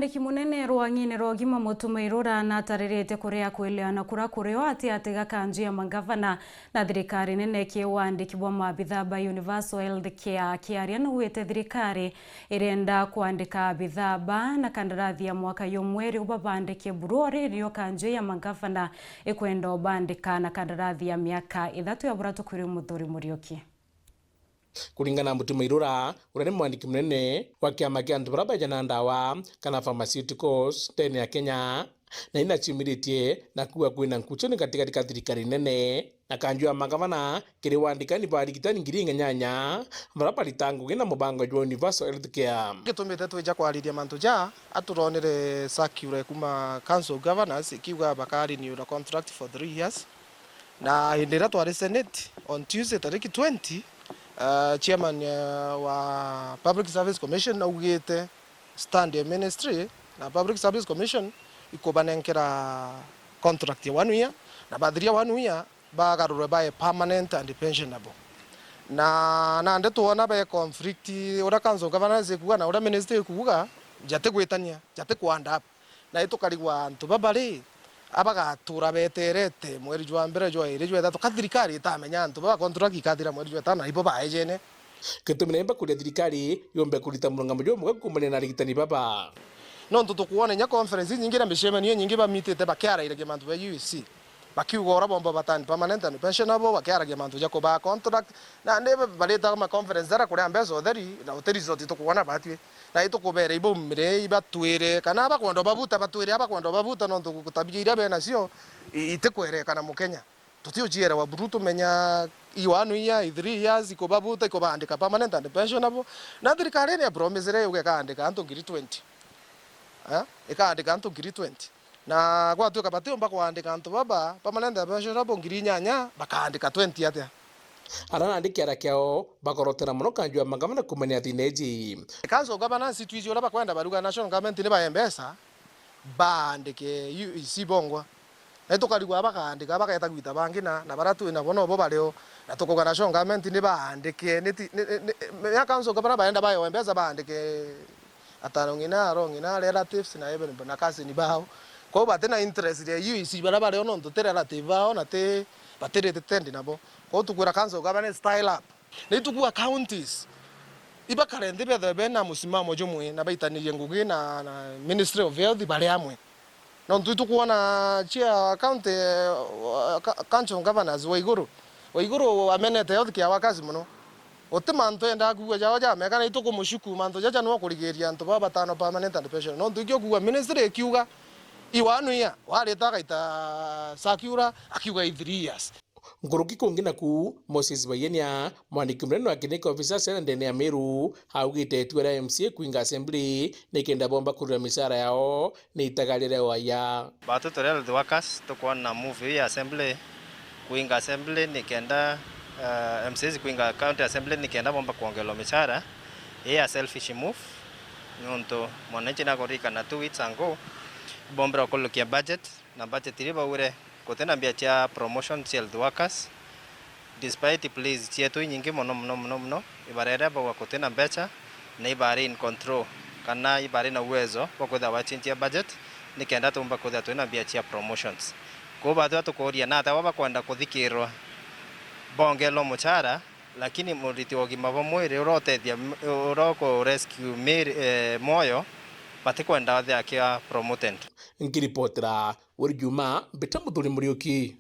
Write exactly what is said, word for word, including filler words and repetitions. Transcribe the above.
Mwandiki munene rwang'ine rwa ugima Mutuma Irura natariritie kuria kwiliana kura kurio ati ati ga kanju ya magavana na thirikari nene ki wandiki bwa maabitha ba Universal Health Care. Akiaria naugite thirikari irenda kwandika abitha ba na kandarathi ya mwaka yumwe riu babandike buru o ririo kanju ya magavana ikwenda ubandika na kandarathi ya miaka ithatu ya buratu kuri Muthuri Muriuki. Kuringana na Mutuma Irura, uria ni mwandiki munene wa kiama kia antu baria baeja na ndawa kana pharmaceuticals ndene ya Kenya, na inaciumiritie na kuuga kwina nkuchuni gatigati ka thirikari nene na kanju ya magavana kiri wandikani ba arigitani ngiri inyanya baria barita ngugi na mubango jwa Universal Health Care. Gitumite twija kwariria mantu ja, aturonire circular kuma Council of Governors ikiuga bakarenew contract for three years. Na hindi iria twari Senate on Tuesday tariki twenty, uh, chairman, uh, wa Public Service Commission augite stand ya ministry na Public Service Commission ikubanenkera contract ya one year, na bathiria one year bagarurwe bae permanent and pensionable. Na nandi twona be conflict, uria Council of Governors ikuuga na uria ministry ikuuga, jatigwitania, jatikwanda. Na itukarigwa antu baba ri, abagatura beterete mweri jwa mbere, jwa iri, jwa ithatu, ka thirikari itamenya antu baba contract ikathira mweri jwa itano, na ibo baejene. Gitumi na imba kuria thirikari yombe kurita murungamo jumwe kuumania na arigitani baba. Nontu tukwona inya conference inyingi na micemanio inyingi bamitite bakiarairagia mantu ba U E C. Bakiuga uria bomba batani permanent and pensionable, bakiaragia mantu ja kubaa contract. Na ni barita ma conference jara kuria mbeca utheri, na uti result tukwona batwi. Na itukubera ibaumire, ibatwire, kana abakwenda babuta batwire, abakwenda babuta, nontu gutabia iria benacio i-, itikwerekana Mukenya. Tutiucierewa buru tumenya i one year, i three years, ikubabuta, ikubaandika permanent and pensionable. Na thirikari ni promisire yuge ikaandika antu ngiri twenty. Eh? Ikaandika antu ngiri twenty. Na gwatuika batiumba kwandika antu baba permanent and pensionable ngiri inyanya, bakaandika twenty atia? Ara nandi kiara kiao bakorotera mono kanju ya magavana kumania thina iji. Council governance twiji uria bakwenda baruga national government ni bae mbeca, baandike U E C bongwa. Na itukarigwa bakaandika, bageta gwita bangi na, na baria twi nabo nobo bario. Na tukuga national government ni baandike, ni ti, ni, ni, ni, ya council governor baenda baewe mbeca baandike ataro ng'ina, aro ng'ina, relatives na even na cousin bao. Kwou bati na interest ya U E C baria bario nontu ti relative bao na ti, bati related nabo. Kwou tukwira council governor style up. Na itukua counties ibakare nthi bethwe bena musimamo jumwe na baitanirie ngugi na, na Ministry of Health bari amwe. Nontu itukwona cia county, eh, ca-, council governors wa iguru, wa iguru amenete health care workers mono. Uti mantu endaa kuuga jao jameka, na itukumucuku mantu jaja no kurigiria antu baba batano permanent and pension. Nontu ikio kuuga ministry ikiuga i one year, warita agaita circular akiuga i three years. Nkuruki kungi naku, Moses Bayenia, mwandiki munene wa Clinical Officers ndene ya Meru, augite itua ria M C A kuinga assembly nikenda bomba kurira micara yao ni itaga riria waya. Batu turi health workers tukwona move ya assembly, kuinga assembly nikenda, eh, M C As kuinga county assembly nikenda bomba kwongerwa micara. Ii a selfish move, nontu mwananchi nakuririkana two weeks ago, bombire kurukia budget, na budget iria baugire gutina mbia cia promotion cia health workers, despite pleas cietu inyingi mono, mono, mono, mono, ibarere bauga gutina mbeca, na ibari in control, kana ibari na uwezo bwa kwithirwa bachinjia budget, nikenda tumba kwithirwa twina mbia cia promotions. Kwou batwira tukuria, na ata bo bakwenda kuthikirwa bongerwa muchara, lakini muriti wa ugima bwa mwiri uria utethia, uria uku rescue Mary, eh, mwoyo, batikwenda athia akia promoted. Nkiripotera Wiri Juma, mbita Muthuri Muriuki.